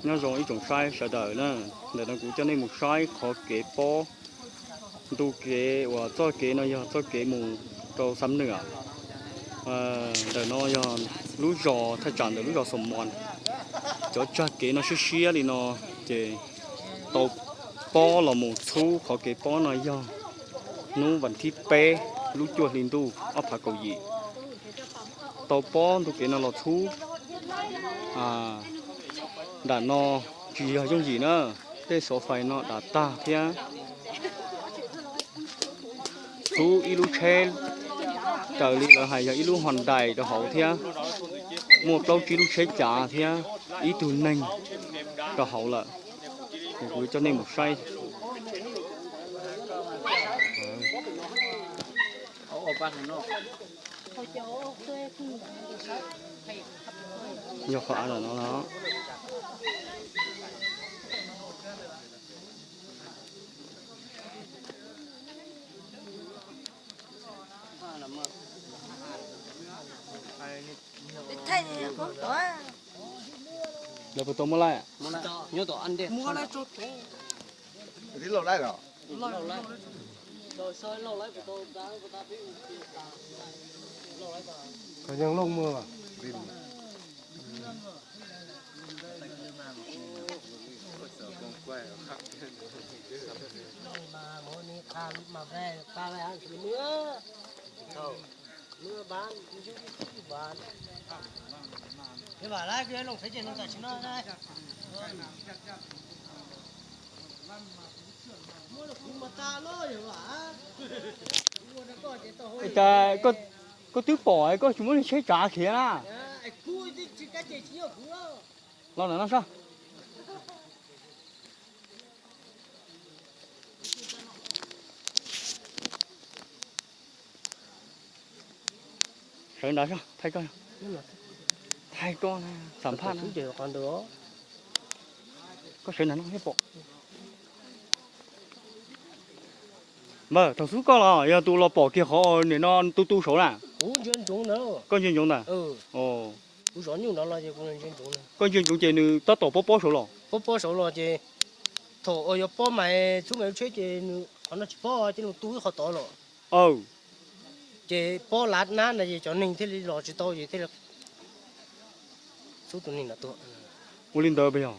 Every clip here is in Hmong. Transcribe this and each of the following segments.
Nyob zoo ib tsoom saib sawv daws na, ntawm no kuv coj nej mus saib qhov kev pob. Ntu kev uas txoj kev no yog txoj kev mus rau Xam Nwm. Ntawm no yog lub zos thaj tsam ntawm lub zos Xos Mos. Cov tsag kev no siab siab li no, ces tau pob los mus txhub qhov kev pob no yog hnub vas thib peb lub cuaj hli ntuj ob phav kaum yim. Tau pob ntu kev no los txhub. Nram no tsis yog yooj yim na, tej xov fais no dav tag thiab. Txhub ib lub tsheb, raws li lawv hais yog ib lub Hyundai rau hauv thiab. Muaj plaub tsib lub tsheb cav thiab ib tug neeg rau hauv lawm. Kuv coj nej mus saib. Yog qhov av no no. Lawv puas tau muab laij? Koj yeej looj muag. Cas koj twb pom koj tsis muab tsheb tsav khiav na? Los ntawm no saib. Sawv ntawd, thaij koj, thaij koj xam phaj na. Koj sawv ntawm no thiaj pom. Npawg, thaum xub koj los yog tus los pom kiag qhov nim no tu tu saud na? Koj ntsia ntsoov ntawd. Koj ntsia ntsoov ces nws tab tom pob pob saud los? Pob pob saud los ces thaum uas yuav pob mas txhub mas lub tsheb ces nws qhov no tsis pob ces nws tu ib qho tod los. Aw. Ces pob lav nab no ces cov neeg thiaj li los tsis tau ces thiaj li txhub tus neeg nram tuag. Ua li ntawd puas yog?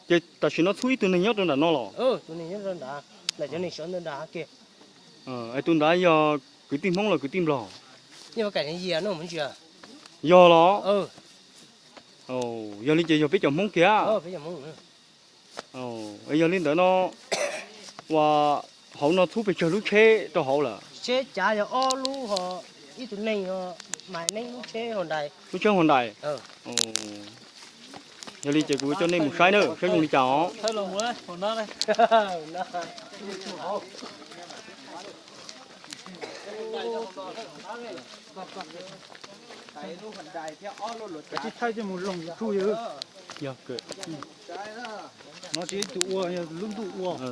Ces tam sim no txhub ib tug neeg nyob rau nram no los? Tus neeg nyob rau nrad, lam cov neeg sawv ntawd nrad kiag. Es tus nrad yog kwv tij Hmoob los kwv tij Nplog? Yog los? Yog li ces yog peb cov Hmoob kiag. Yog li ntawd no, ua, hauv no txhub pes tsawg lub tsheb rau hauv lawm? Tsheb cav yog ob lub, ib tug neeg, mas neeb lub tsheb Hyundai. Lub tsheb Hyundai. Yog li ces kuv coj nej mus saib na, saib zoo li cas os.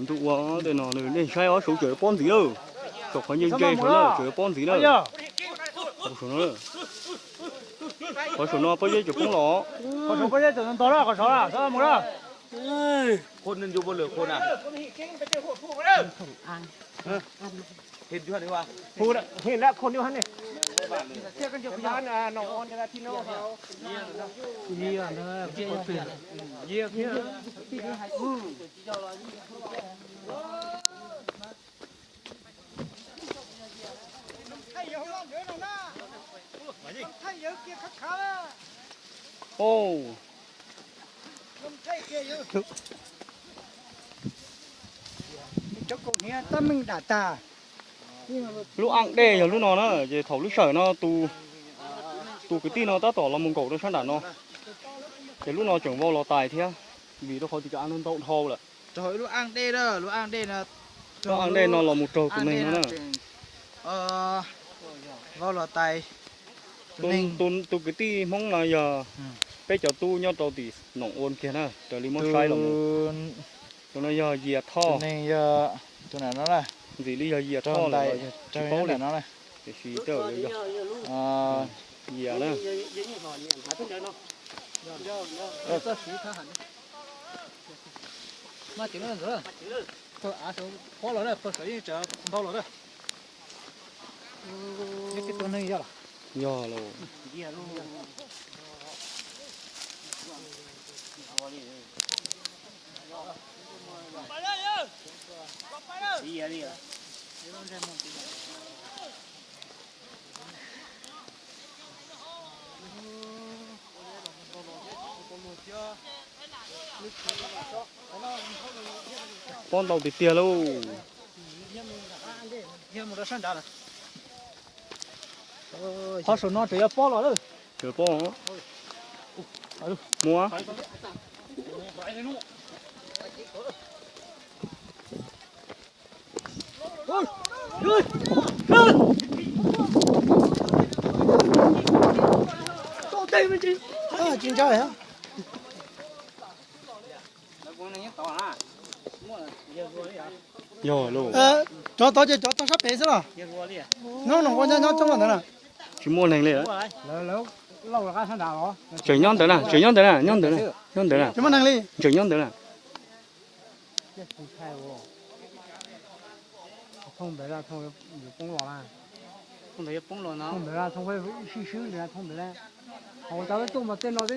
Ntuj ua, nej saib os, saud tseem yuav pob ntxiv lawm. Saum qhov ntse ntse saud na, tseem yuav pob ntxiv lawm. Qhov saum no pob zeb tseem poob los. Lub aj dej yog lub no na, ces thaum lub sij hawm no tus kwv tij no tab tom los mus nkaum rau sab nram no, ces lub no tseem vau los tais thiab, vim rau qhov tias cov av no ntau dhau lawm. Lub aj dej no los mus raug tus neeg no na. Tus kwv tij Hmoob no yog peb cov tub nyob rau tim Noom Uas kiag na, raws li muab saib los mus. Tus no yog Yias Thoj. Ntxim li yog Yias Thoj lawm los yog tsis paub li, tiam sis tej zaum yog Yias na. Txoj siv thab ham. Mas cim lawm ntxuav. Pawg av saum pob los na, pawg saum yeej tseem npau los na. Nyob tib tug neeg yog los. Yog los. Pob ntau tiag tiag lauj. Qhov saum no tseem yuav pob los lawm. Tseem pob. Muab. Tsis ntshai. Yog lauj. Cov tod ces cov tog sab pem xwb los. Nyob no nyob nyob coob ntawd na. Tsis muaj neeg li. Tseem nyob ntawd na, tseem nyob ntawd na, nyob ntawd na, nyob ntawd na. Tsis muaj neeg li. Tseem nyob ntawd na. Thooj ntawd, thooj ntawd, thooj ntawd, thooj ntawd, thooj ntawd.